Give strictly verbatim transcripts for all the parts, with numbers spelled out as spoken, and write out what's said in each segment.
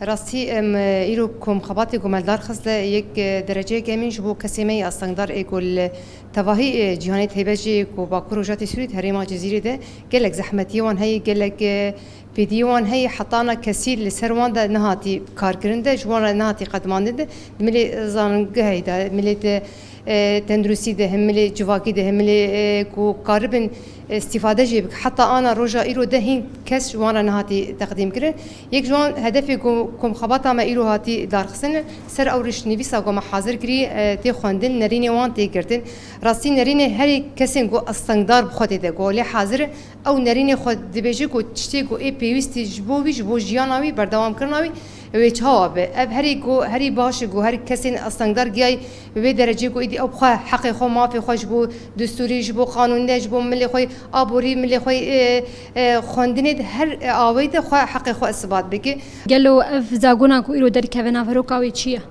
Rastî, em, îro komxebatê ku me li dar xist de yek, e, dereceyeke hemîn ji bo kesê me yê astengdar ê ku li tevahî, e, cîhanê taybet jî ku Bakur Rojatê Sûrî di herêma Cizîrê de gelek zehmetiyê wan heye, gelek, e, pêdiyê wan heye, heta ana kesî li ser wan de nehatî karkirin de, ji wan re nehatî qedmandin de, di milê zanîngehê de, milê di e, tenduristî de, hemilê civakî de, hemilê, e, ku karibin, e, îstîfade jê bik. Heta ana roja îro de hîn kes ji wan re nehatî teqdîm kirin. Yek ji wan hedefê ku komxebata me îro hatî darxistin, ser ew rişnivîsa ku me hazir kirî, e, tê xwendin, nerînê wan tê girtin. Rastî nerînê herî kesên ku astengdar bi xwe tê de, ku lê hazir in, ew nerînê xwe dibêje ku tiştê ku ê pêwîstî ji bo wî, ji bo jiyana wî, berdewamkirina wî, wê çawa be? Ev herî ku, herî baş e ku her kesên astengdar giyayî wê derecê ku êdî ew xwe heqê xwe, mafê xwe ji bo destûrî, ji bo qanûnê, ji bo milê xwe, aborî, milê xwe, e, e, xwendinê de her, e, awayî de xwe heqê xwe isbat bike. Gelo ev zagona ku îro derdikeve naveroka wê çi ye?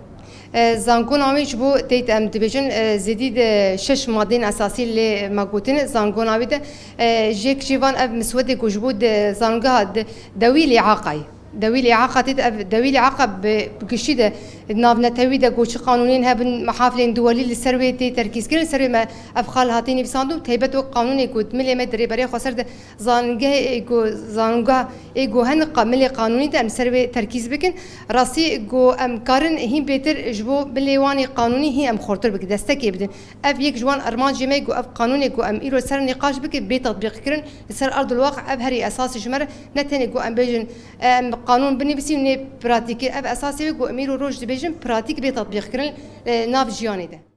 E, zangona wê ji bo teyt em dibêjin, e, zêdî de şeş madeyên esasî lê me gotin. Zangona wê de, e, jêk jê van ev miswedê ku ji bo de zangeha de, dewî lê aqayî. Dewî lê aqatê de ev dewî lê aqa bi, bi giştî de navnetewî de ku çi qanûnên hebin, mehafilên duwelî li ser wê tê terkîz kirin, li ser wê me ev xal hatî nivîsandin û taybet wek qanûnê ku di milê me di rêberê xwe ser de zanîngehê ê ku zanîngeha ê ku hin qa-, milê qanûnî de em ser wê terkîz bikin. Rastî ku em karin hîn bêtir ji bo milê wan ê qanûnî hîn em xurtir bikin, destekê bidin. Ev yek ji wan armancê me ku ev qanûnê ku em îro ser nîqaş bikin bê tetbîqkirin, li ser erdulwaq ev herî esasî ji me re, ne tenê ku em bêjin, em qanûn binivîsîn nê pratîkê. Ev esasê wê ku em îro roj dibêjin pratîk bê tetbîqkirin, e, nav jiyanê de.